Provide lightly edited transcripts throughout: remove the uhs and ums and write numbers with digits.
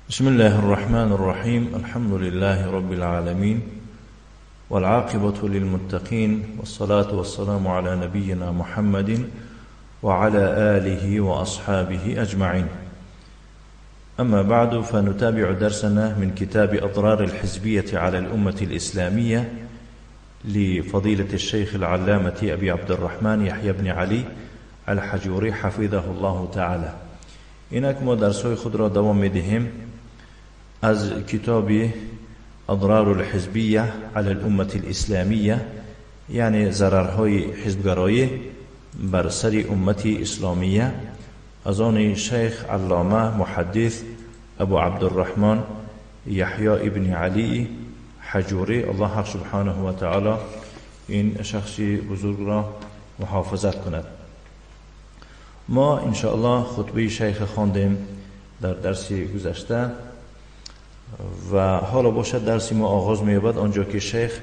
بسم الله الرحمن الرحيم. الحمد لله رب العالمين، والعاقبة للمتقين، والصلاة والسلام على نبينا محمد وعلى آله وأصحابه أجمعين. أما بعد، فنتابع درسنا من كتاب أضرار الحزبية على الأمة الإسلامية لفضيلة الشيخ العلامة أبي عبد الرحمن يحيى بن علي الحجوري حفظه الله تعالى. اینک ما درس‌های خود را دوام می‌دهیم از کتاب اضرار الحزبیه علی الامة الاسلامیه، یعنی ضررهای حزبگرایی بر سر امت اسلامیه، از آن شیخ علامه محدث ابو عبدالرحمن یحیی ابن علی حجوری، الله حق سبحانه و تعالی این شخصی بزرگ را محافظت کند. ما انشاءالله خطبه شیخ خواندیم در درس گذشته و حالا باشد درس ما آغاز می‌یابد آنجا که شیخ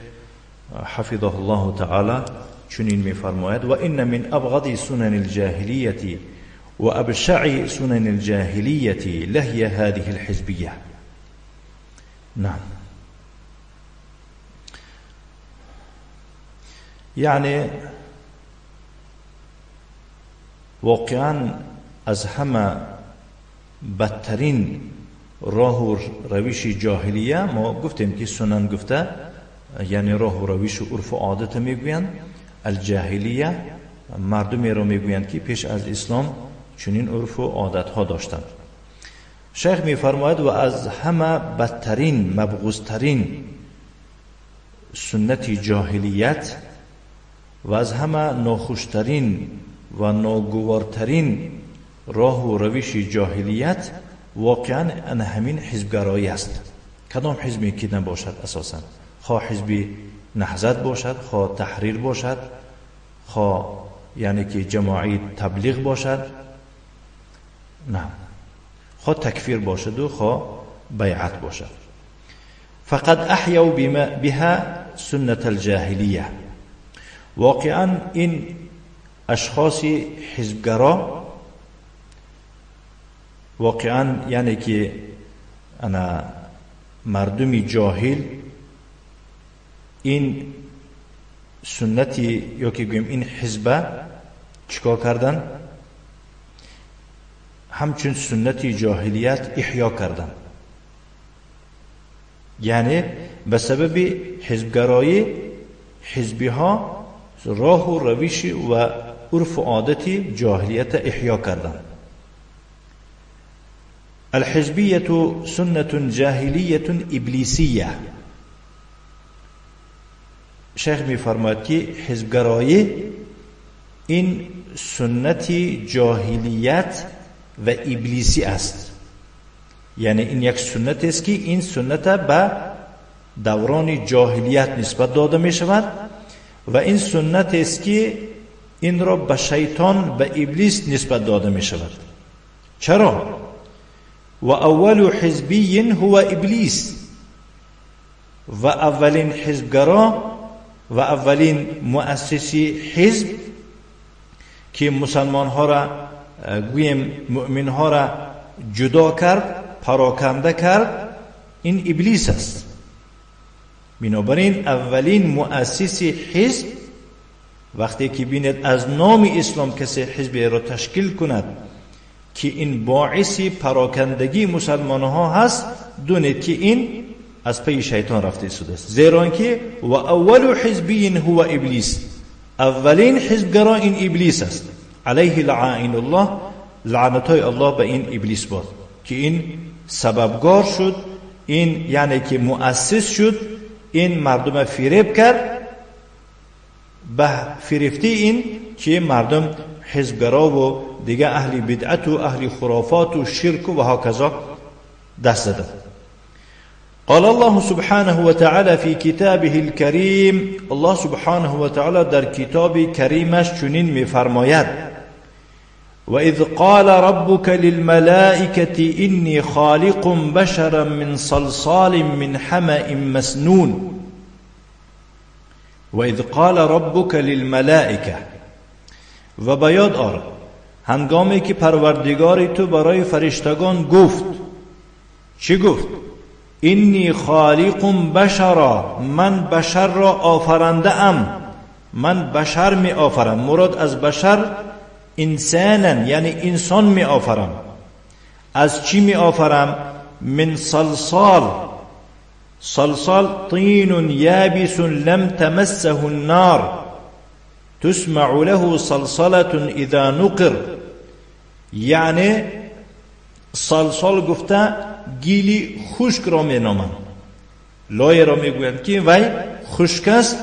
حفظه الله تعالی چنین می‌فرماید: و ان من ابغض سنن الجاهلیة و ابشع سنن الجاهلیة لهی هذه الحزبیه. نعم، یعنی واقعا از همه بدترین راه و روش جاهلیه، ما گفتیم که سنن گفته یعنی راه و روش و عرف و عادت میگویند. الجاهلیه مردمی را میگویند که پیش از اسلام چنین عرف و عادت ها داشتند. شیخ میفرماید و از همه بدترین مبغوضترین سنت جاهلیت و از همه ناخوشترین و ناگوارترین راه و روش جاهلیت واقعا همین حزبگرایی است. کدام حزبی که نباشد اساسا، خواه حزب نهضت باشد، خواه تحریر باشد، خواه یعنی که جماعی تبلیغ باشد، نه، خواه تکفیر باشد و خواه بیعت باشد. فقد احیوا بها سنت الجاهلیه. واقعا این اشخاص حزبگرا واقعا یعنی که انا مردمی جاهل این سنتی یا که گویم این حزبه چیکار کردن؟ همچون سنت جاهلیت احیا کردن. یعنی به سبب حزبگرایی حزبی ها راه و روش و عرف و عادت جاهلیت احیا کردن. الحزبیة سنة جاهلیة ابلیسیه. شیخ می‌فرماید که حزبگرایی این سنت جاهلیت و ابلیسی است. یعنی این یک سنت است که این سنت به دوران جاهلیت نسبت داده می شود و این سنت است که این را به شیطان، به ابلیس نسبت داده می شود. چرا؟ و اول حزبی هو ابلیس، و اولین حزبگرا و اولین مؤسسی حزب که مسلمان ها را گویم مؤمن ها را جدا کرد، پراکنده کرد، این ابلیس است. بنابراین اولین مؤسس حزب وقتی که ببیند از نام اسلام کسی حزب را تشکیل کند که این باعث پراکندگی مسلمان ها هست، دونید که این از پی شیطان رفته شده است. زیرا که و اول حزبی هو ابلیس، اولین حزبگرا این ابلیس است. علیه لعائن الله، لعنت های الله به این ابلیس باد که این سببگار شد، این یعنی که مؤسس شد، این مردم فریب کرد. به فریفتی این که مردم حزبگرا و دیگه اهل بدعت و اهل خرافات و شرک و هکذا دست زدن. قال الله سبحانه وتعالى في كتابه الكريم، الله سبحانه وتعالى در کتاب کریمش چنین میفرماید: وإذ قال ربك للملائكة إني خالق بشرا من صلصال من حمأ مسنون. وإذ قال ربك للملائكة، و به یاد آر هنگامی که پروردگار تو برای فرشتگان گفت. چی گفت؟ انی خالق بشرا، من بشر را آفرنده ام، من بشر می آفرم. مراد از بشر انسانا، یعنی انسان می آفرم. از چی می آفرم؟ من صلصال. صلصال طین یابس لم تمسه النار تسمع له صلصلة اذا نقر. یعنی صلصال گفته گیلی خشک را می نامند، لایه را می گویند که وی خشک است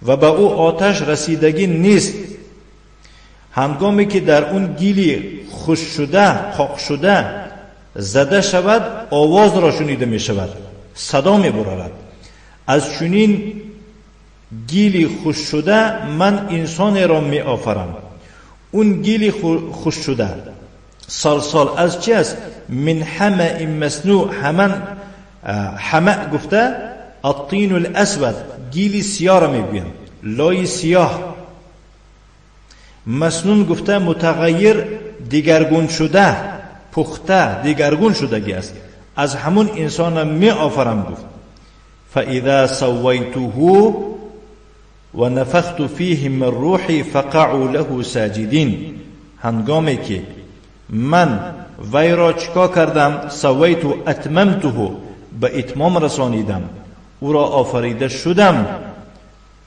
و به او آتش رسیدگی نیست. هنگامی که در اون گیلی خشک شده، خاک شده زده شود، آواز را شنیده می شود، صدا می برارد. از چنین گیلی خشک شده من انسان را می آفرم. اون گیلی خشک شده صلصال از چی است؟ من حمأ مسنوع. حمأ گفته الطین الاسود، گیلی سیاه را میگویند، لای سیاه. مسنون گفته متغیر، دیگرگون شده، پخته، دیگرگون شدگی است. از همون انسان می آفرم. گفت فاذا سویته و نفخت فیه من روحی فقعوا له ساجدین. هنگامی که من وی را چیکار کردم؟ سویت و اتممته، به اتمام رسانیدم، او را آفریده شدم.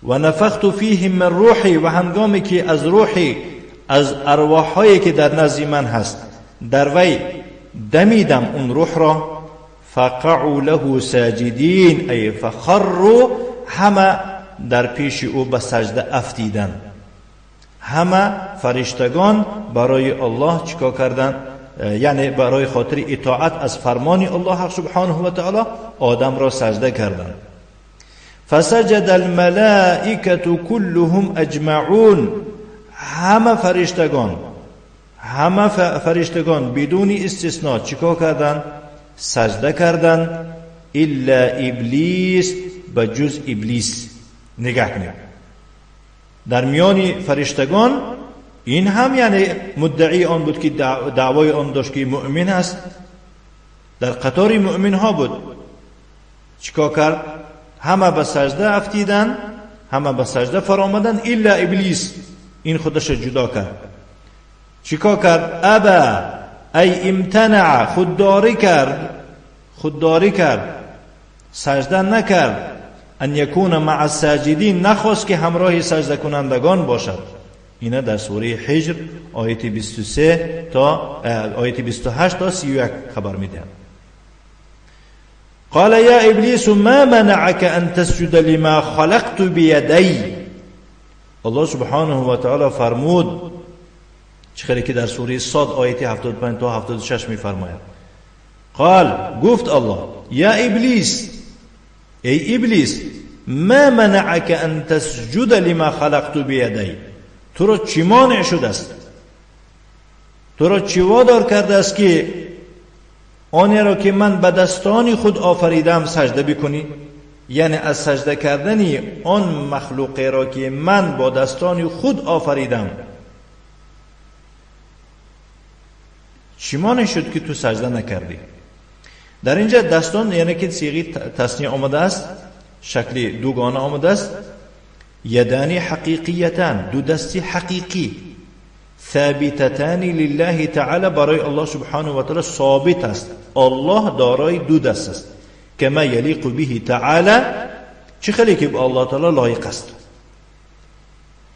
و نفخت فیه من روحی، و هنگامی که از روحی، از ارواحهایی که در نزد من هست، در وی دمیدم اون روح را، فقعوا له ساجدین، ای فخروا، همه در پیش او به سجده افتیدند. همه فرشتگان برای الله چیکار کردند؟ یعنی برای خاطر اطاعت از فرمان الله سبحانه و تعالی آدم را سجده کردند. فسجد الملائکة كلهم اجمعون، همه فرشتگان بدون استثناء چیکار کردند؟ سجده کردند. الا ابلیس، بجز ابلیس. نگاه کنید در میان فرشتگان این هم یعنی مدعی آن بود که دعوای آن داشت که مؤمن است، در قطار مؤمن ها بود. چیکار کرد؟ همه به سجده افتیدن، همه به سجده فرآمدن، الا ابلیس، این خودش جدا کرد. چیکار کرد؟ ابا، ای امتنع، خودداری کرد، خودداری کرد، سجده نکرد. ان یکون مع الساجدین، نخواست که همراه سجده کنندگان باشد. اینا در سوره حجر آیت 23 تا آیت 28 تا 31 خبر میدهند. قال یا ابلیس ما منعك ان تسجد لما خلقت بیدی. الله سبحانه و تعالی فرمود، چه که در سوره صاد آیت 75 تا 76 میفرماید، قال، گفت الله، یا ابلیس، ای ابلیس، ما منعك ان تسجد لما خلقت بیدی، تو را چی مانع شده است؟ تو را چی وادار کرده است که آنی را که من به دستان خود آفریدم سجده بکنی؟ یعنی از سجده کردن آن مخلوقی را که من با دستان خود آفریدم چی مانع شد که تو سجده نکردی؟ در اینجا دستان یعنی که صیغه تثنیه آمده است، شکل دوگانه آمده است. یدان حقیقیتان، دو دستی حقیقی، ثابتتان لله تعالی، برای الله سبحانه و تعالی ثابت است. الله دارای دو دست است، کما یلیق به تعالی، چه خیلی که به الله تعالی لایق است.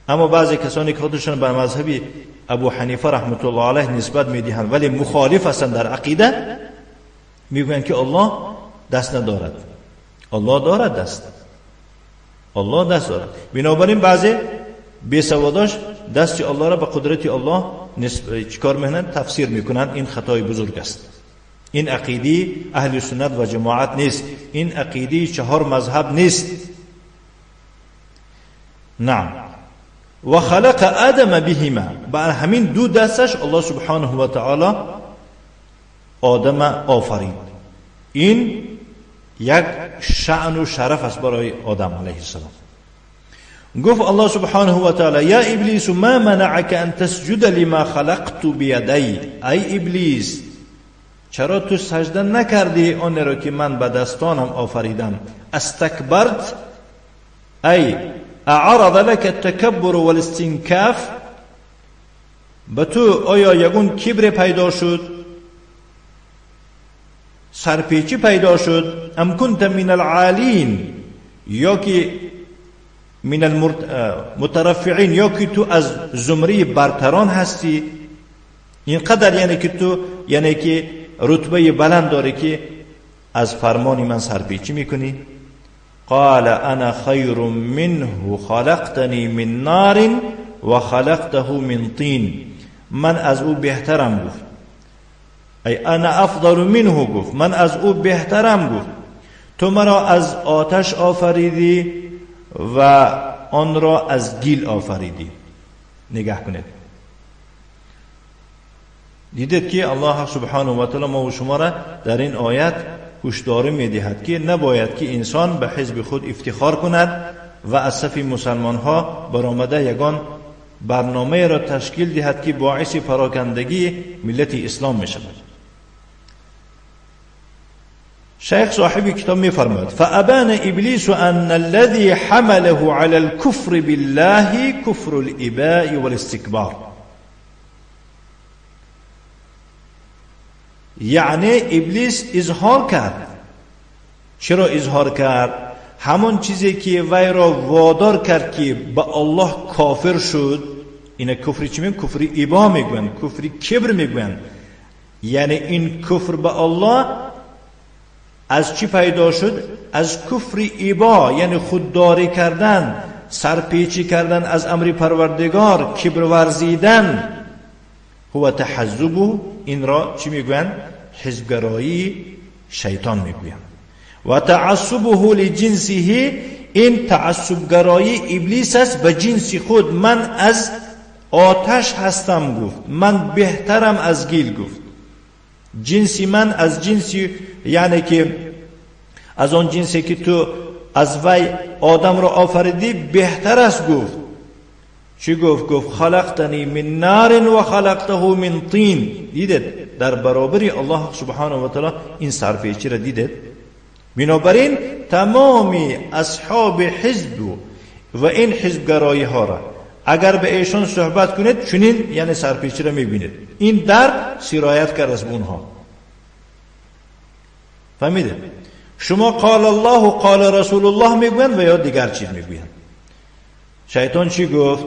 اما بعضی کسانی که خودشان به مذهب ابو حنیفه رحمت الله علیه نسبت میدهند ولی مخالف هستند در عقیده، میگویند که الله دست ندارد. الله دارد دست، الله دست دارد. بنابراین بعضی بیسواداش دست الله را به قدرت الله چیکار میکنند؟ تفسیر میکنند. این خطای بزرگ است. این عقیده اهل سنت و جماعت نیست، این عقیده چهار مذهب نیست. نعم. و خلق آدم بهما، با همین دو دستش الله سبحانه و تعالی آدم آفرید. این یک شأن و شرف است برای آدم علیه السلام. گفت الله سبحانه و تعالی یا ابلیس ما منعك ان تسجد لما خلقت بیدی، ای ابلیس چرا تو سجده نکردی آن را که من به دستانم آفریدم؟ استکبرت ای اعرض لك التکبر والاستنکاف، به تو آیا یگون کبر پیدا شد، سرپیچی پیدا شد؟ ام کنت من العالین، یا که من المترفعین، یا که تو از زمره برتران هستی، اینقدر یعنی که تو یعنی که رتبه بلند داری که از فرمان من سرپیچی میکنی؟ قال انا خیر منه خلقتنی من نار و خلقته من طین. من از او بهترم گفت، ای انا افضل منه گفت، من از او بهترم گفت، تو مرا از آتش آفریدی و آن را از گیل آفریدی. نگاه کنید، دیدید که الله سبحانه و تعالی ما و شما را در این آیت هشداری میدهد که نباید که انسان به حزب خود افتخار کند و از صف مسلمان ها برآمده یگان برنامه را تشکیل دهد که باعث پراکندگی ملت اسلام می شود. شیخ صاحب کتاب می فرماید فأبان ابلیس ان الذي حمله على الكفر بالله كفر الإباء والاستكبار. یعنی ابلیس اظهار کرد. چرا اظهار کرد؟ همون چیزی که وی را وادار کرد که به الله کافر شد. اینا کفری چی میگن؟ کفری ابا میگن، کفری کبر میگن. یعنی این کفر به الله از چی پیدا شد؟ از کفر ابا، یعنی خودداری کردن، سرپیچی کردن از امر پروردگار، کبر ورزیدن. هو تحزبه، این را چی میگوین؟ حزبگرایی شیطان میگوین. و تعصبه لجنسه، این تعصبگرایی ابلیس است به جنس خود. من از آتش هستم گفت، من بهترم از گیل گفت. جنسی من از جنسی، یعنی که از آن جنسی که تو از وی آدم را آفریدی بهتر است گفت. چی گفت؟ گفت خلقتنی من نار و خلقته من طین. دیدید در برابر الله سبحانه و تعالی این سرپیچی را دیدید؟ بنابراین تمام اصحاب حزب و این حزبگرایی ها را اگر به ایشان صحبت کنید چنین یعنی سرپیچی را میبینید. این درد سرایت کرد از اونها. فهمیدید؟ شما قال الله و قال رسول الله میگویند و یا دیگر چیز میگویند. شیطان چی گفت؟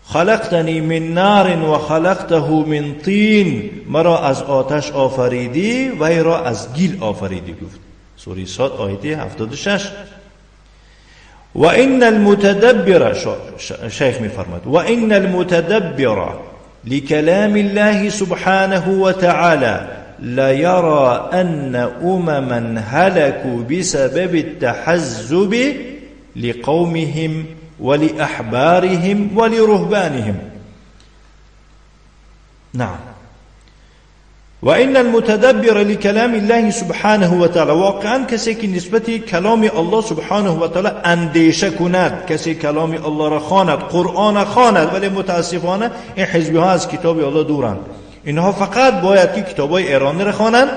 خلقتنی من نار و خلقته من طین، مرا از آتش آفریدی و ای را از گیل آفریدی گفت. سوره صاد آیه 76. و ان المتدبر، شیخ میفرماد و ان المتدبر لکلام الله سبحانه وتعالى لا يرى ان امما هلكوا بسبب التحزب لقومهم ولأحبارهم ولرهبانهم. نعم. وإن المتدبر لكلام الله سبحانه وتعالى، واقعا کسی که نسبت کلام الله سبحانه و تعالی اندیشه کند، کسی کلام الله را خواند، قرآن خواند، ولی متاسفانه این حزبی ها از کتاب الله دورند. اینها فقط باید که کتاب های ایرانی را خوانند،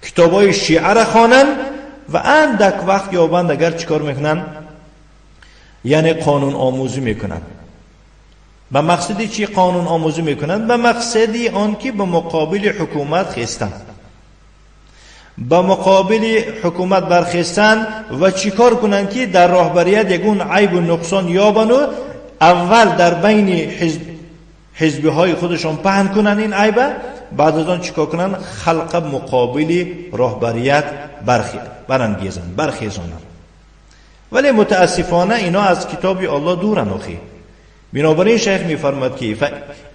کتاب های شیعه را خوانند و اندک وقت یابند اگر چیکار میکنند؟ یعنی قانون آموزی میکنند. به مقصد چی قانون آموزی میکنند؟ به مقصدی آن که به مقابل حکومت خیستند، به مقابل حکومت برخیستند و چیکار کنند که در راهبریت یگون عیب و نقصان یابند و اول در بین حزب های خودشان پهن کنند این عیبه، بعد از آن چیکار کنند؟ خلق مقابل راهبریت برانگیزند، برخیزانند. ولی متاسفانه اینا از کتاب الله دورن آخی. بنابراین شیخ میفرماد که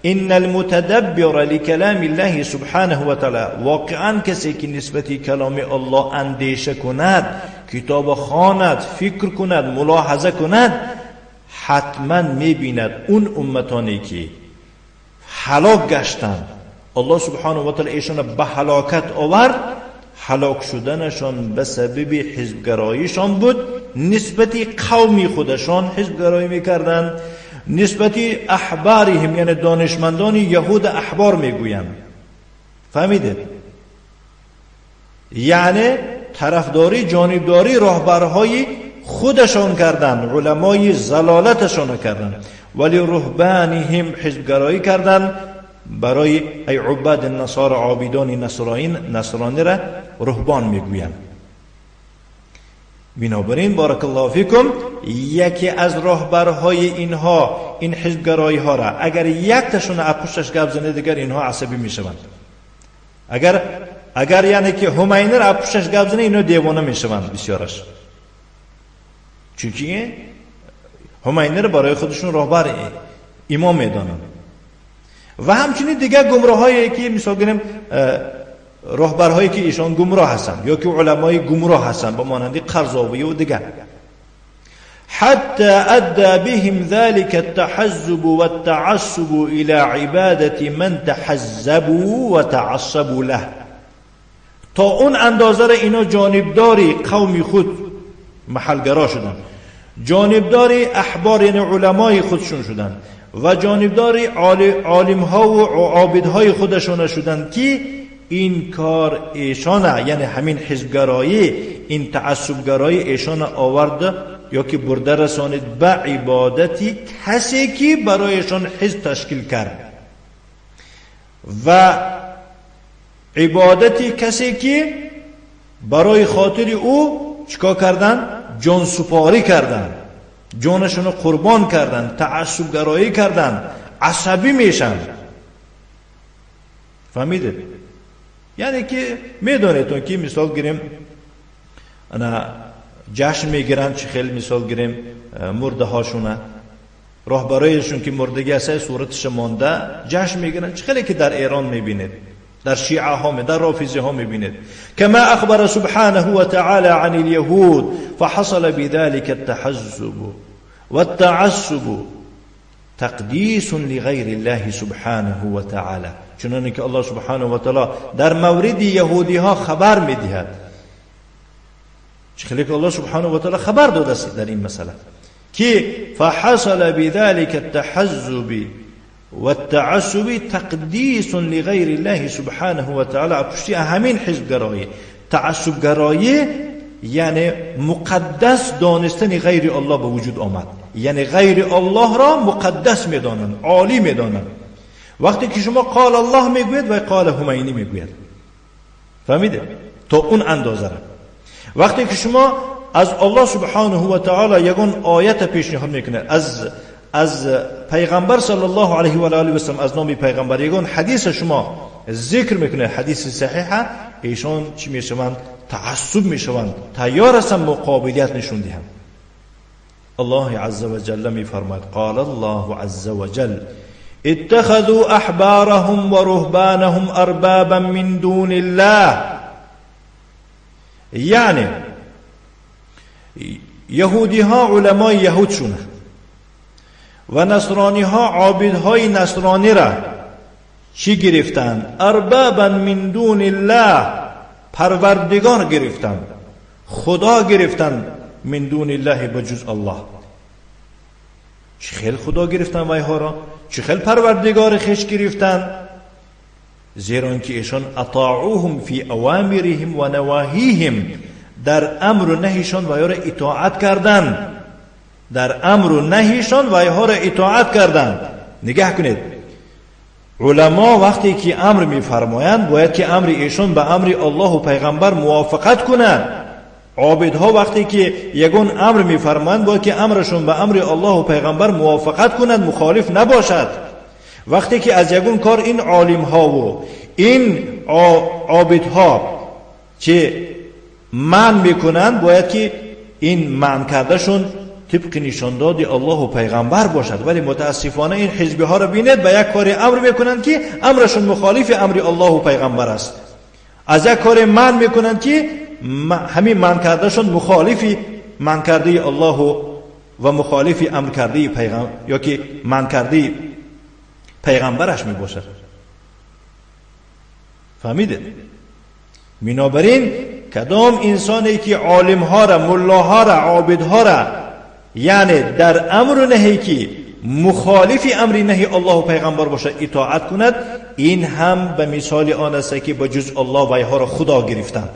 ان المتدبر لکلام الله سبحانه و تعالی، واقعا کسی که نسبت کلام الله اندیشه کند، کتاب خواند، فکر کند، ملاحظه کند، حتما میبیند اون امتانی که هلاک گشتند، الله سبحانه و تعالی ایشان به هلاکت آورد، هلاک شدنشان به سبب حزبگراییشان بود. نسبت قومی خودشان حزبگرایی میکردند، نسبت احبارهم یعنی دانشمندان یهود احبار میگویند، Фаҳмидед? Яъне тарафдорӣ, ҷонибдорӣ роҳбарҳои худашон карданд, уламои залолаташон карданд. Вали руҳбаниҳим ҳизбгароӣ карданд барои ай убад насара, обидони насронира руҳбон мегӯянд. Бинобар ин баракаллоҳу фикум, яке аз роҳбарҳои инҳо, ин ҳизбгароиҳоро агар якташон аз пушташ гап занад, дигар инҳо асабӣ мешаванд. Агар яъне ки Ҳумайниро аз пушташ гап занад, инҳо девона мешаванд бисёраш. Чунки Ҳумайниро барои худашон роҳбар имом медонанд. Ва ҳамчунин дигар гумроҳое ки мисол гирем, роҳбарҳое ки ишон гумроҳ ҳастанд ё ки уламои гумроҳ ҳастанд, ба монанди Қарзовӣ ва дигар. حتى أدى بهم ذلك التحزب والتعصب إلى عبادة من تحزبوا وتعصبوا له. تا اون اندازه را اینا جانبداری قوم خود محلگرا شدن، جانبداری احبار یعنی علمای خودشون شدن و جانبداری عالم ها و عابدهای خودشون شدن که این کار ایشان، یعنی همین حزبگرایی، این تعصبگرایی ایشان آورد یا که برده رسانید به عبادتی کسی که برایشان حزب تشکیل کرد و عبادتی کسی که برای خاطر او چیکار کردن؟ جان سپاری کردن، جانشون رو قربان کردن، تعصبگرایی کردن، عصبی میشن. فهمیدید؟ یعنی که میدونید که مثال گیریم انا جشن میگیرن، چه خیلی مثال گیریم مرده هاشونه، راهبرایشون که مردگی هست صورتش مانده جشن میگیرن، چه خیلی که در ایران میبینید، در شیعه ها، در رافضی ها میبینید. كما اخبر سبحانه وتعالى عن اليهود فحصل بذلك التحزب والتعصب تقديس لغير الله سبحانه وتعالى. چنانکه که الله سبحانه و تعالی در مورد یهودی ها خبر میدهد، چه که الله سبحانه و تعالی خبر داده است در این مسئله که فحصل بذلك التحزب والتعصب تقديس لغير الله سبحانه وتعالى. پشتی همین حزبگرایی، تعصبگرایی، یعنی مقدس دانستن غیر الله به وجود آمد. یعنی غیر الله را مقدس میدانند، عالی میدانند. وقتی که شما قال الله میگوید و قال همینی میگوید، فهمیده؟ تا اون اندازه را. وقتی که شما از الله سبحانه و تعالی یگان آیت پیشنهاد میکنه، از پیغمبر صلی الله علیه و آله و سلم، از نام پیغمبر یگان حدیث شما ذکر میکنه، حدیث صحیحه، ایشان چی میشوند؟ تعصب میشوند، تیار هستند مقابلیت نشون دهند. الله عز وجل میفرماید قال الله عز وجل اتخذوا احبارهم ورهبانهم اربابا من دون الله. یعنی یهودی ها علمای یهود شونه و نصرانی ها عابدهای نصرانی را چی گرفتند؟ اربابا من دون الله، پروردگار گرفتند، خدا گرفتند، من دون الله، بجز الله. چه خیلی خدا گرفتن ویها را، چه خیلی پروردگار خش گرفتن، زیرا که ایشان اطاعوهم فی اوامرهم و نواهیهم، در امر و نهیشان ویها را اطاعت کردند، در امر و نهیشان ویها را اطاعت کردند. نگاه کنید، علما وقتی که امر میفرمایند باید که امر ایشان به امر الله و پیغمبر موافقت کنند. عابدها وقتی که یگون امر میفرمایند باید که امرشون به امر الله و پیغمبر موافقت کنند، مخالف نباشد. وقتی که از یگون کار این عالم ها و این عابدها که منع میکنند باید که این منع کردهشون طبق نشانداد الله و پیغمبر باشد. ولی متاسفانه این حزبی ها را بینید به یک کار امر میکنند که امرشون مخالف امر الله و پیغمبر است، از یک کار منع میکنند که همین منع کردهشون مخالف منع کرده الله و مخالف امر کرده پیغمبر یا که منع کرده پیغمبرش میباشد. فهمیده؟ بنابراین کدام انسانی که عالم ها را، ملاها را، عابدها را، یعنی در امر و نهی که مخالف امر نهی الله و پیغمبر باشد اطاعت کند، این هم به مثال آن است که به جز الله ویها را خدا گرفتند.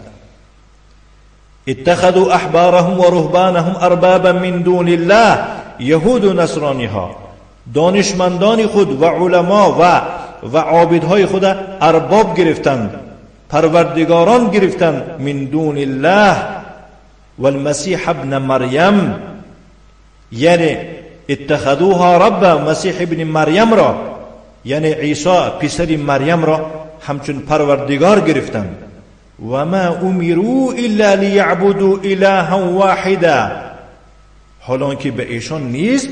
اتخذوا احبارهم و رهبانهم اربابا من دون الله. یهود و نصرانی ها دانشمندان خود و علما و عابدهای خود ارباب گرفتند، پروردگاران گرفتند، من دون الله والمسیح ابن مریم، یعنی اتخذوها ربا، مسیح ابن مریم را، یعنی عیسی پسر مریم را همچون پروردگار گرفتند. و ما امروا الا لیعبدوا الها واحدا، حالان که به ایشان نیز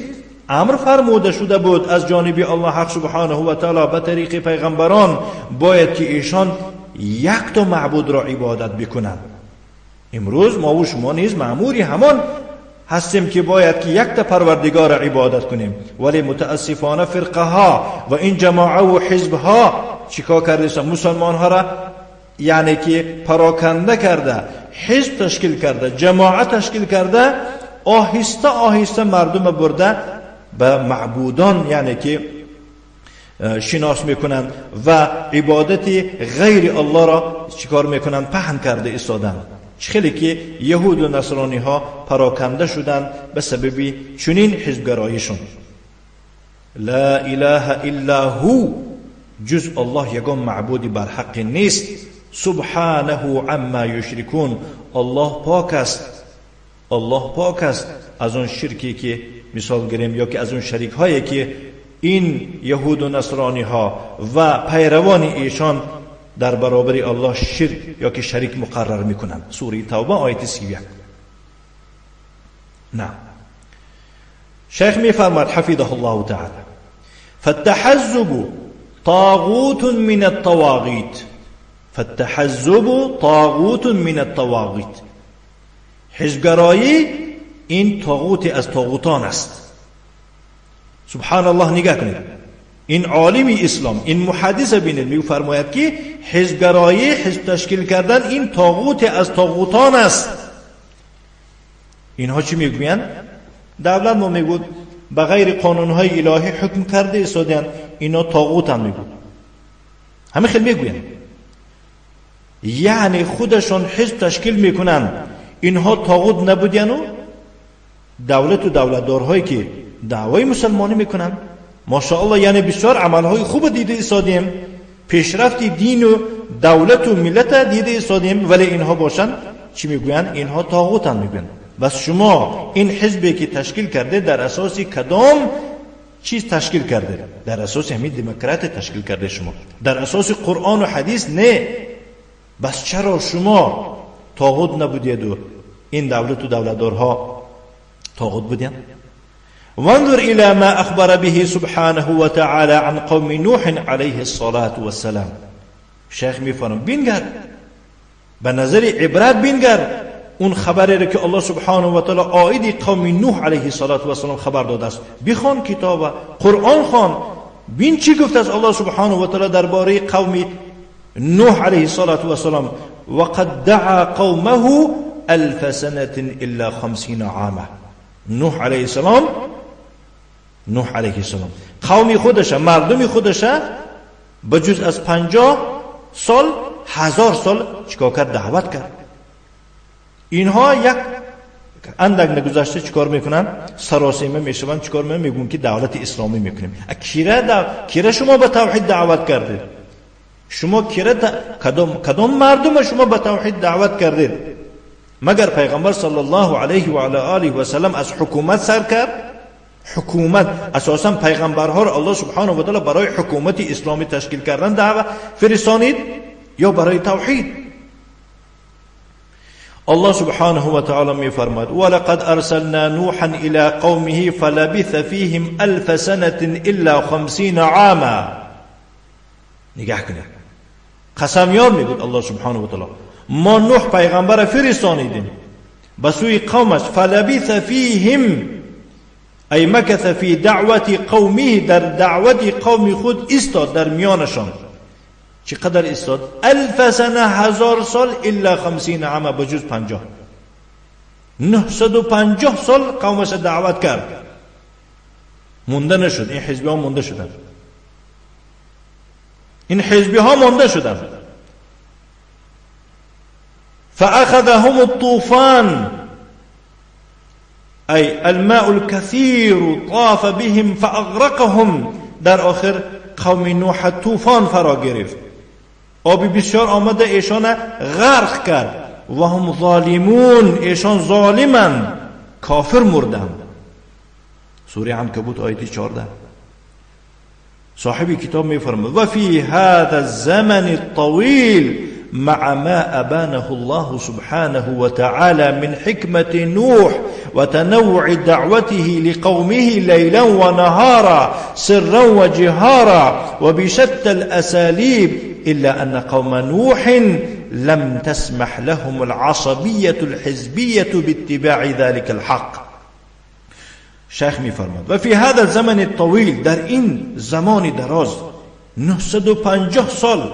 امر فرموده شده بود از جانب الله حق سبحانه و تعالی به طریق پیغمبران، باید که ایشان یک تا معبود را عبادت بکنند. امروز ما و شما نیز مأموری همان هستیم که باید که یک تا پروردگار را عبادت کنیم، ولی متاسفانه فرقه ها و این جماعه و حزب ها چیکار کرده؟ مسلمان ها را یعنی که پراکنده کرده، حزب تشکیل کرده، جماعه تشکیل کرده، آهسته آهسته مردم برده به معبودان یعنی که شناس میکنند و عبادت غیر الله را چیکار میکنند؟ پهن کرده ایستادند. خیلی که یهود و نصرانی ها پراکنده شدند به سبب چنین حزبگراییشون. لا اله الا هو، جز الله یگان معبودی بر حق نیست. سبحانه عما یشرکون، الله پاک است، الله پاک است از اون شرکی که مثال گیریم یا که از اون شریک هایی که این یهود و نصرانی ها و پیروان ایشان در برابر الله شرک یا که شریک مقرر میکنند. سوره توبه آیت 31. نه، شیخ میفرماد حفظه الله تعالی: فالتحزب طاغوت من الطواغیت. فالتحزب طاغوت من الطواغیت، حزبگرایی این طاغوت از طاغوتان است. سبحان الله، نگاه کنید این عالم اسلام، این محدث بینید، میفرماید که حزبگرایی، حزب تشکیل کردن این طاغوت از طاغوتان است. اینها چی میگویند؟ دولت ما میگوید به غیر قانونهای الهی حکم کرده ایستادند، اینا طاغوتن میگوید. همه خیلی میگویند، یعنی خودشان حزب تشکیل میکنند. اینها طاغوت نبودین و دولت و دولتدارهایی که دعوای مسلمانی میکنند، ماشاءالله، یعنی بسیار عملهای خوب دیده ایستادیم، پیشرفت دین و دولت و ملت دیده ایستادیم، ولی اینها باشن چی میگویند؟ اینها طاغوتن میگویند. بس شما این حزبی که تشکیل کرده در اساس کدام چیز تشکیل کرده؟ در اساس همین دموکرات تشکیل کرده شما، در اساس قرآن و حدیث نه. بس چرا شما طاغوت نبودید و این دولت و دولتدارها طاغوت بودین؟ وانظر إلى ما أخبر به سبحانه وتعالى عن قوم نوح عليه الصلاة والسلام. شیخ میفرم بینگر، به نظر عبرت بینگر اون خبری را که الله سبحانه و تعالی عاید قوم نوح علیه الصلاة والسلام خبر داده است. بخوان کتاب قرآن، خوان، بین چی گفت از الله سبحانه و تعالی درباره قوم نوح علیه الصلاة والسلام. وقد دعا قومه ألف سنة إلا 50 عاما. نوح علیه السلام، نوح علیه السلام قوم خودش، مردم خودش به جز از 50 سال 1000 سال چیکار کرد؟ دعوت کرد. اینها یک اندک نگذشته چیکار میکنن؟ سراسیمه میشوند. چیکار میکنن؟ میگن که دولت اسلامی میکنیم. کیره شما به توحید دعوت کردید؟ شما کیره کدام مردم شما به توحید دعوت کردید؟ مگر پیغمبر صلی الله علیه و علی آله و سلم از حکومت سر کرد؟ حکومت اساسا پیغمبرها را الله سبحانه و تعالی برای حکومت اسلامی تشکیل کردن دعوت فرستانید یا برای توحید؟ الله سبحانه و تعالی میفرماد: ولقد ارسلنا نوحا الى قومه فلبث فيهم الف سنة الا 50 عاما. نگاه کنید، قسم یاد میگوید الله سبحانه و تعالی ما نوح پیغمبر فرستانیدیم به سوی قومش، فلبث فیهم ای مکث فی دعوت قومه، در دعوت قوم خود ایستاد، در میانشان. چقدر ایستاد؟ الف سنه، 1000 سال، الا 50 عام، بجز 50. 950 سال قومش دعوت کرد. مونده نشد، این حزبی ها مونده شدن، این حزبی ها مونده شدن. فأخذهم الطوفان ای الماء الكثير طاف بهم فأغرقهم. در آخر قوم نوح طوفان فرا گرفت، آبی بسیار آمده ایشان غرق کرد. و هم ظالمون، ایشان ظالمند، کافر مردند. سوره عنکبوت آیه 14. صاحب کتاب میفرماید و فی هذا الزمن الطویل مع ما أبانه الله سبحانه وتعالى من حكمة نوح وتنوع دعوته لقومه ليلا ونهارا سرا وجهارا وبشتى الأساليب، إلا أن قوم نوح لم تسمح لهم العصبية الحزبية باتباع ذلك الحق. شیخ می‌فرماد و فی هذا الزمن الطویل، در این زمان دراز 950 سال،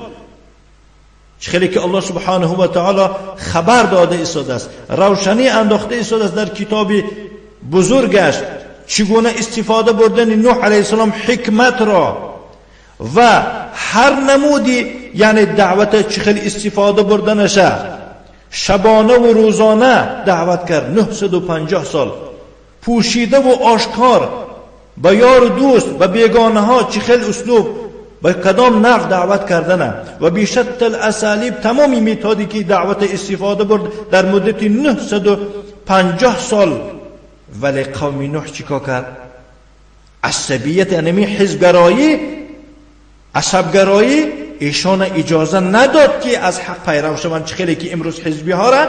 خیلی که الله سبحانه و تعالی خبر داده ایستاده است، روشنی انداخته ایستاده است در کتاب بزرگش چگونه استفاده بردن نوح علیه السلام حکمت را و هر نمودی، یعنی دعوت چه خیلی استفاده بردنشه، شبانه و روزانه دعوت کرد. 950 سال پوشیده و آشکار با یار و دوست و بیگانه ها چه خیلی اسلوب به کدام نحو دعوت کردنه و بیشتر الاسالیب، تمامی میتادی که دعوت استفاده برد در مدت 950 سال. ولی قوم نوح چیکار کرد؟ عصبیت، یعنی حزبگرایی، عصبگرایی ایشان اجازه نداد که از حق پیرو شوند. چه خیلی که امروز حزبی ها را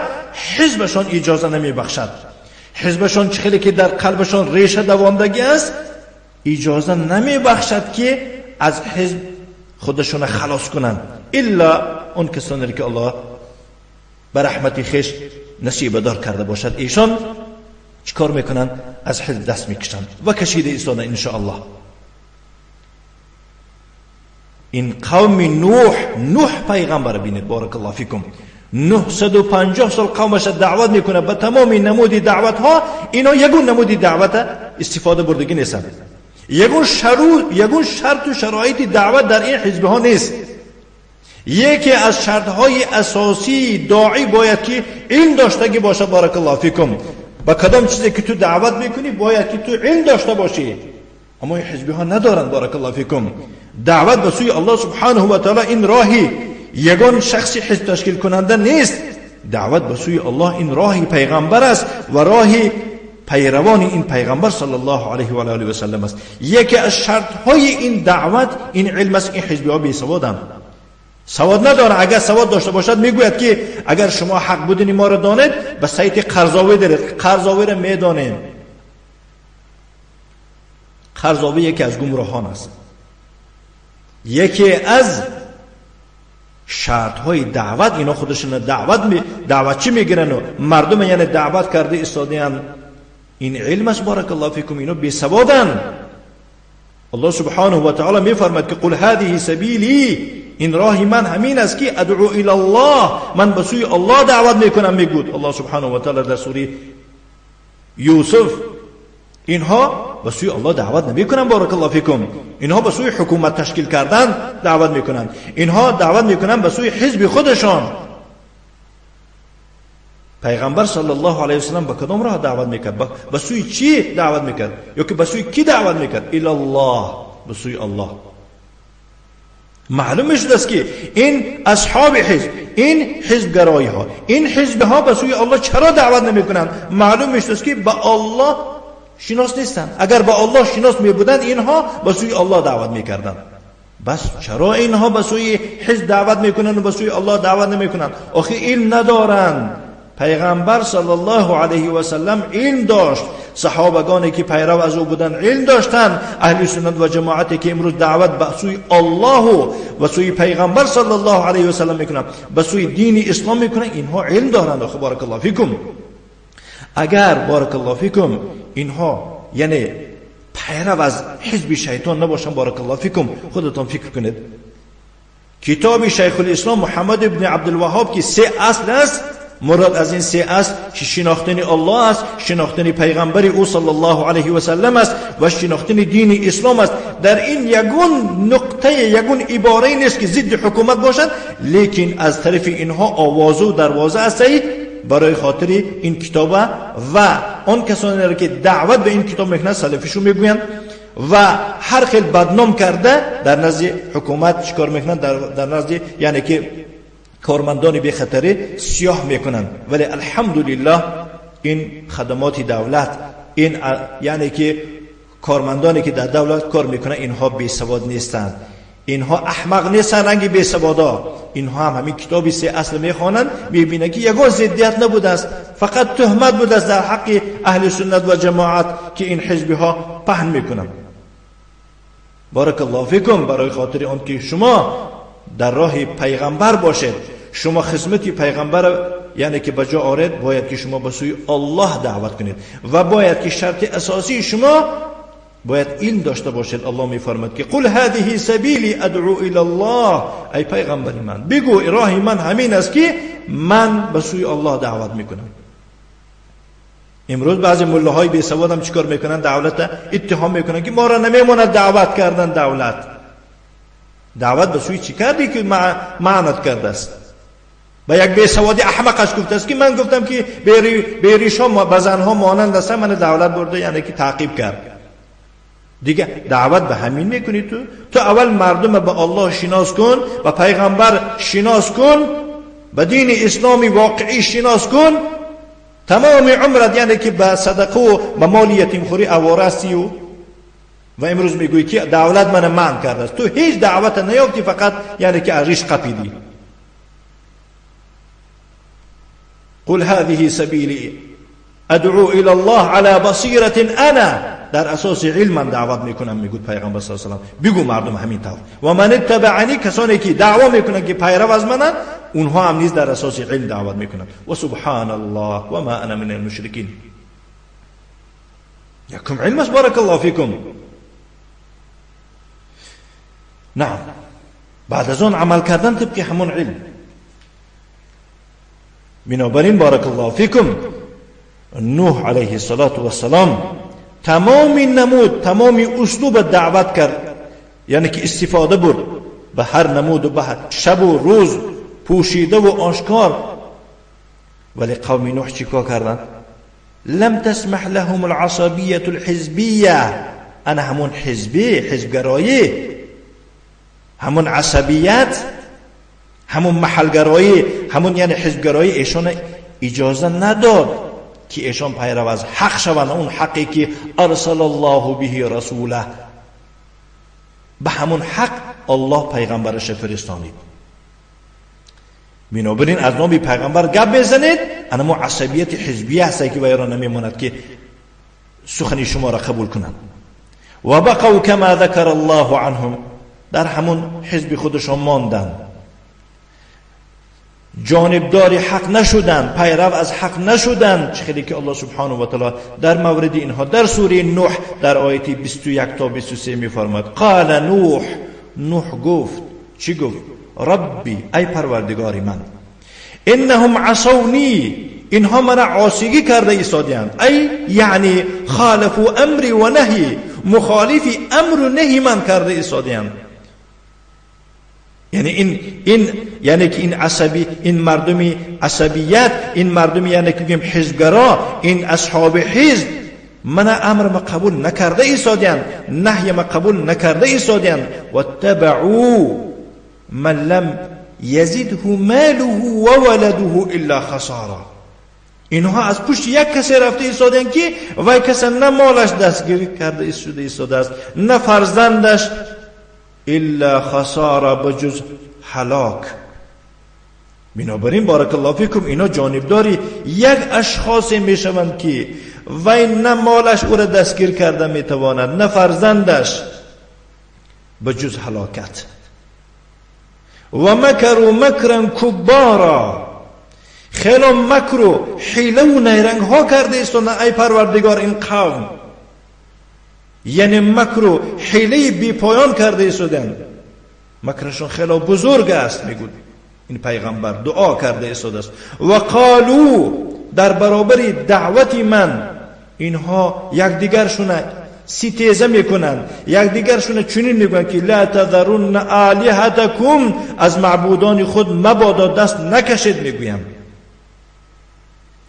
حزبشان اجازه نمیبخشد، حزبشان چه خیلی که در قلبشان ریشه دواندگی است اجازه نمیبخشد که از حزب خودشون خلاص کنند، الا اون کسانی که الله به رحمت خویش نصیب دار کرده باشد. ایشان چیکار میکنند؟ از حزب دست میکشند و کشیده ایستادن انشاءالله. این قوم نوح، نوح پیغمبر بینید بارک الله فیکم، 950 سال قومش دعوت میکنه به تمام نمود دعوت ها، اینا یگون نمود دعوت استفاده بردگی نیستند، یگون شرط و شرایط دعوت در این حزب ها نیست. یکی از شرط های اساسی داعی باید که علم داشتگی باشه بارک الله فیکم. با کدام چیزی که تو دعوت میکنی باید که تو علم داشته باشی، اما این حزبی ها ندارند بارک الله فیکم. دعوت به سوی الله سبحانه و تعالی این راهی یگان شخصی حزب تشکیل کننده نیست. دعوت به سوی الله این راهی پیغمبر است و راهی پیروان این پیغمبر صلی الله علیه و آله و سلم است. یکی از شرط های این دعوت این علم است. این حزبی ها بی سوادند، سواد نداره. اگر سواد داشته باشد میگوید که اگر شما حق بودن ما را دانید به سایت قرضاوی دارید، قرضاوی را میدانیم. قرضاوی یکی از گمراهان است. یکی از شرط های دعوت، اینا خودشون دعوت دعوتچی میگیرن و مردم یعنی دعوت کرده ایستاده‌اند، این علم است بارک الله فیکم. اینا بی سوادن. الله سبحانه و تعالی میفرماد که قل هذه سبیلی، این راه من همین است که ادعو الی الله، من به سوی الله دعوت میکنم. میگوید الله سبحانه و تعالی در سوره یوسف اینها به سوی الله دعوت نمیکنن بارک الله فیکم، اینها به سوی حکومت تشکیل کردن دعوت میکنن، اینها دعوت میکنن به سوی حزب خودشان. پیغمبر صلی الله علیه وسلم به کدام راه دعوت میکرد؟ به سوی چی دعوت میکرد؟ یا که به سوی کی دعوت میکرد؟ الی الله، به سوی الله. معلوم شده است که این اصحاب حزب، این حزبگرایی ها، این حزب ها به سوی الله چرا دعوت نمیکنند؟ معلوم شده است که به الله شناس نیستند. اگر به الله شناس می بودند اینها به سوی الله دعوت میکردند. بس چرا اینها به سوی حزب دعوت میکنند و به سوی الله دعوت نمیکنند؟ آخه علم ندارند. پیغمبر صلی الله علیه و سلم علم داشت، صحابگانی که پیرو از او بودند علم داشتند، اهل سنت و جماعتی که امروز دعوت به سوی الله و سوی پیغمبر صلی الله علیه و سلم میکنند، به سوی دین اسلام میکنند، اینها علم دارند. خب بارک الله فیکم. اگر بارک الله فیکم اینها یعنی پیرو از حزب شیطان نباشند بارک الله فیکم، خودتان فکر کنید کتاب شیخ الاسلام محمد ابن عبدالوهاب که 3 اصل است، مراد از این سه اصل شناختن الله است، شناختن پیغمبر او صلی الله علیه و سلم است و شناختن دین اسلام است. در این یگون نقطه، یگون عباره نیست که ضد حکومت باشد، لیکن از طرف اینها آواز و دروازه است برای خاطر این کتاب و آن کسانی را که دعوت به این کتاب میکنند سلفیشو میگویند و هر خیل بدنام کرده در نزد حکومت چیکار میکنند؟ در نزد یعنی که کارمندان بی خطری سیاه میکنند. ولی الحمدلله این خدمات دولت، این یعنی که کارمندانی که در دولت کار میکنند اینها بی سواد نیستند، اینها احمق نیستند رنگ بی سوادا. اینها هم همین کتابی سه اصل میخوانند، میبینند که یگان ضدیت نبوده است، فقط تهمت بوده است در حق اهل سنت و جماعت که این حزبی ها پهن میکنند. بارک الله فیکم. برای خاطر آن که شما در راه پیغمبر باشید، شما خدمت پیغمبر یعنی که به جا آرید، باید که شما به سوی الله دعوت کنید و باید که شرط اساسی شما باید علم داشته باشید. الله میفرماد که قل هذه سبیلی ادعو الی الله، ای پیغمبر من بگو راه من همین است که من به سوی الله دعوت میکنم. امروز بعضی ملاهای بی سواد هم چیکار میکنن؟ دولت اتهام میکنن که ما را نمیماند دعوت کردن. دولت دعوت به سوی چی کردی که معنت کرده است؟ به یک بی سوادی احمقش گفته است که من گفتم که به ریشا به زنها مانند است، من دولت برده یعنی که تعقیب کرد. دیگه دعوت به همین میکنی؟ تو اول مردم به الله شناس کن، به پیغمبر شناس کن، به دین اسلامی واقعی شناس کن. تمام عمرت یعنی که به صدقه و به مال یتیم خوری آواره هستی و امروز میگویی که دولت من منع کرده است. تو هیچ دعوت نیافتی، فقط یعنی که ریش قپیدی. قل هذه سبیلی ادعو الی الله على بصیرة انا، در اساس علم من دعوت میکنم، میگوید پیغمبر صلی الله علیه و سلم. بگو مردم همین طور. و من اتبعنی، کسانی که دعوا میکنن که پیرو از منن، اونها هم نیز در اساس علم دعوت میکنن. و سبحان الله و ما انا من المشرکین. یکم علم است، بارک الله فیکم. نعم، بعد از آن عمل کردن طبق همون علم. بنابراین بارک الله فیکم، نوح علیه الصلاة والسلام تمام نمود، تمام اسلوب دعوت کرد، یعنی که استفاده برد به هر نمود و به هر شب و روز، پوشیده و آشکار. ولی قوم نوح چیکار کردند؟ لم تسمح لهم العصبیة الحزبیه. انا همون حزبی، حزبگرایی، همون عصبیت، همون محلگرایی، همون یعنی حزبگرایی ایشان اجازه نداد که ایشان پیرو از حق شوند، اون حقی که ارسل الله به رسوله، به همون حق الله پیغمبرش فرستانید. بنابراین از نام پیغمبر گپ بزنید، انمو عصبیت حزبی هست که ویرا نمیماند که سخنی شما را قبول کنند. و بقوا کما ذکر الله عنهم، در همون حزب خودشان ماندند، جانبدار حق نشدند، پیرو از حق نشدند. چه که الله سبحانه و تعالی در مورد اینها در سوره نوح در آیت 21 تا 23 می‌فرماید: قال نوح، نوح گفت، چی گفت؟ ربی، ای پروردگار من، انهم عصونی، اینها من عاصیگی کرده ایستادند، ای یعنی خالفوا امری و نهی، مخالفی امر و نهی من کرده ایستادند. یعنی این یعنی که این عصبی، این مردمی عصبیت، این مردمی یعنی که میگیم حزبگرا، این اصحاب حزب من امر ما قبول نکرده ایستادند، نهی ما قبول نکرده ایستادند. واتبعوا من لم یزده ماله و ولده الا خسارا. اینها از پشت یک کسی رفته ایستادند که وای کسی نه مالش دستگیری کرده شده ایستاده است، نه فرزندش، الا خسارا، بجز هلاک. بنابراین بارک الله فیکم، اینا جانبداری یک اشخاص میشوند که وای نه مالش او را دستگیر کرده میتواند، نه فرزندش، بجز هلاکت. و مکروا مکرا کبارا، خیلی مکر و حیله و نیرنگ ها کرده ایستادند. ای پروردگار این قوم، یعنی مکر و حیله بی پایان کرده ایستادند، مکرشون خیلی بزرگ است. میگود این پیغمبر دعا کرده ایستاده است. و قالو در برابر دعوت من اینها یکدیگرشون ستیزه میکنند، یکدیگرشون چنین میگویند که لا تذرن آلهتکم، از معبودان خود مبادا دست نکشید میگویم.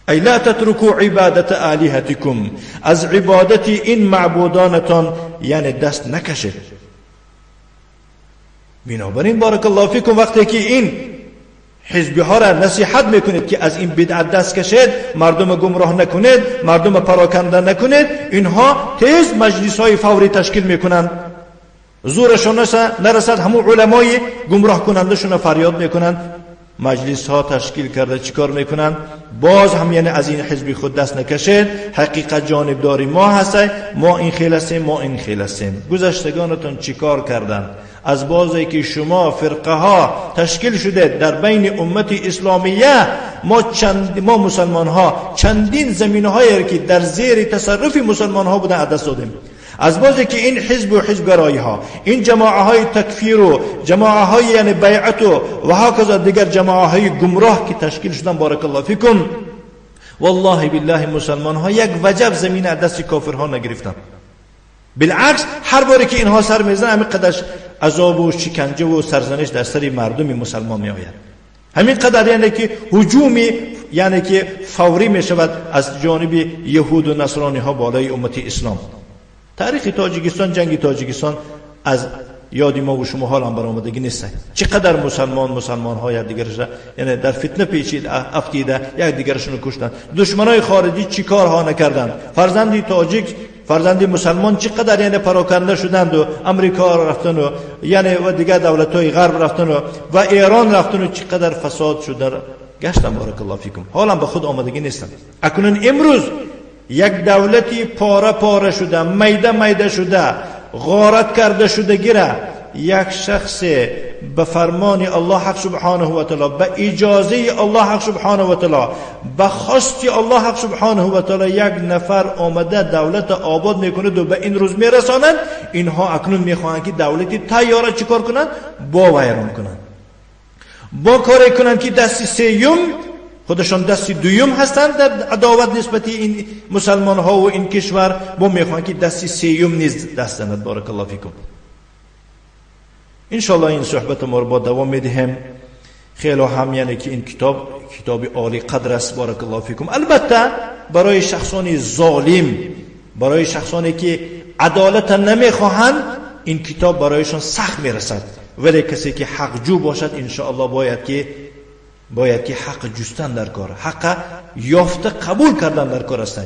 ای لا تترکوا عبادت آلهتکم، از عبادت این معبودانتان یعنی دست نکشید. بنابراین بارک الله فیکم وقتی که این حزبی ها را نصیحت میکنید که از این بدعت دست کشید، مردم گمراه نکنید، مردم پراکنده نکنید، اینها تیز مجلس های فوری تشکیل میکنند، زورشون نرسد، همون علمای گمراه کننده شون فریاد میکنند، مجلس ها تشکیل کرده چیکار میکنند؟ باز هم یعنی از این حزبی خود دست نکشید، حقیقت جانبداری ما هست، ما این خیل هستیم، ما این خیل هستیم. گذشتگانتون چیکار کردند؟ از بازی که شما فرقه ها تشکیل شده در بین امت اسلامیه، ما مسلمان ها چندین زمینه هایی که در زیر تصرف مسلمان ها بودن از دست دادیم. از بازی که این حزب و حزبگرایی ها، این جماعه های تکفیر و جماعه های یعنی بیعت و هکذا دیگر جماعه های گمراه که تشکیل شدن، بارک الله فیکم، والله بالله مسلمان ها یک وجب زمین از دست کافرها نگرفتن. بالعکس هر باری که اینها سر میزنن همین قدر عذاب و شکنجه و سرزنش در سر مردم مسلمان می آید. همین قدر یعنی که هجومی یعنی که فوری می شود از جانب یهود و نصرانی ها بالای امت اسلام. تاریخ تاجیکستان، جنگ تاجیکستان از یاد ما و شما حال هم برآمدگی نیست. چقدر مسلمان ها یکدیگرش یعنی در فتنه پیچید افتیده، یکدیگرشون رو کشتن. دشمنای خارجی چیکارها نکردند؟ فرزندی تاجیک، فرزندی مسلمان چقدر یعنی پراکنده شدند و امریکا رفتن و یعنی و دیگر دولت‌های غرب رفتن و ایران رفتن و چقدر فساد شد گشتن. بارک الله فیکم، حالا به خود آمدگی نیستن. اکنون امروز یک دولتی پاره پاره شده، میده میده شده، غارت کرده شده گیره، یک شخص به فرمان الله حق سبحانه و تعالی، به اجازه الله حق سبحانه و تعالی، به خواست الله حق سبحانه و تعالی یک نفر آمده دولت آباد میکند و به این روز میرسانند. اینها اکنون میخواهند که دولتی تیاره چیکار کنند؟ با ویران کنند، با کاری کنند که دست سیوم خودشان دست دویم هستند در عداوت نسبت این مسلمان ها و این کشور، با میخواهند که دست سیوم نیز دست زند. بارک الله فیکم. انشالله این صحبت ما رو با دوام میدهیم. خیلی هم یعنی که این کتاب کتاب عالی قدر است. بارک الله فیکم. البته برای شخصان ظالم، برای شخصانی که عدالت نمیخواهند، این کتاب برایشان سخت میرسد، ولی کسی که حق جو باشد انشاءالله باید که حق جستن در کار، حق یافته قبول کردن در کار است.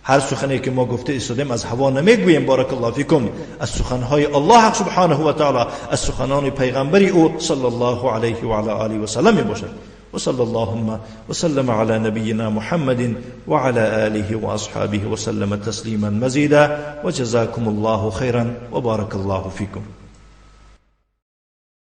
هر سخنی که ما گفته ایستادیم از هوا نمیگوییم. بارک الله فیکم، از سخنهای الله حق سبحانه و تعالی، از سخنان پیغمبری او صلی الله علیه و علی آله و سلم باشد. و صلی اللهم وسلم علی نبینا محمد و علی آله و اصحابه وسلم تسلیما مزیدا و جزاکم الله خیرا و بارک الله فیکم.